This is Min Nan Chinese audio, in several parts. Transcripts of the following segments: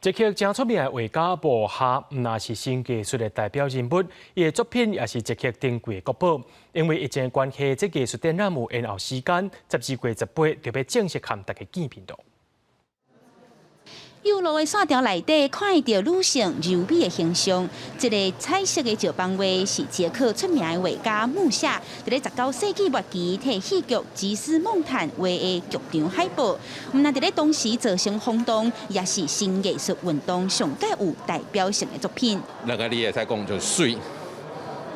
捷克誠出名的畫家穆夏，毋但是新藝術的代表人物，伊的作品也是捷克珍貴的國寶。因為疫情的關係，這藝術展覽有延後時間，12月18就欲正式和大家見面囉。幼路的線條內底看會著女性柔美的形象，這个彩色的石板畫是捷克出名的畫家穆夏，佇咧19世紀末期替戲劇《吉斯夢嘆》畫的劇場海報，毋但佇咧當時造成轟動，也是新藝術運動上蓋有代表性的作品。兩个你會使講就媠，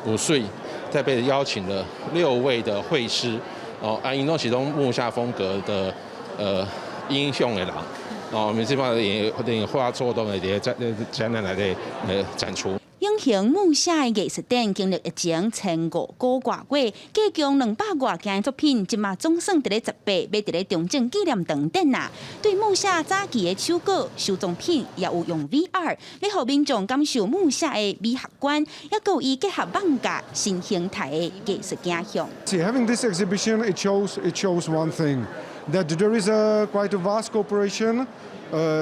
有媠，特別邀請了六位的繪師，哦，啊，𪜶攏是攏穆夏風格的，影響的人。哦，我們這幫也畫作都會佇展展覽內底展出。隱形穆夏的藝術展經歷疫情前五個外月，計共200外件作品，這馬總算佇咧18欲佇咧中正紀念堂展啦。對穆夏早期的手稿、收藏品，也有用 VR，欲予民眾感受穆夏的美學觀，抑閣有伊結合艋舺新形態的藝術景象。 See, having this exhibition, it shows one thing, that there is a quite a vast cooperation.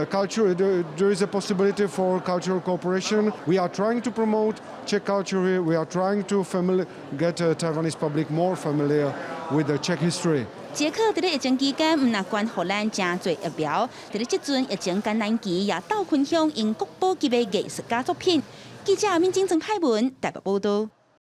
Culture, there is a possibility for cultural cooperation. We are trying to promote Czech culture here. We are trying to get Taiwanese public more familiar with the Czech history. 捷克佇咧疫情期間，毋但捐予咱誠濟疫苗，佇咧這陣疫情艱難期，也鬥分享𪜶國寶級的藝術家作品。記者民政曾派文台北報道。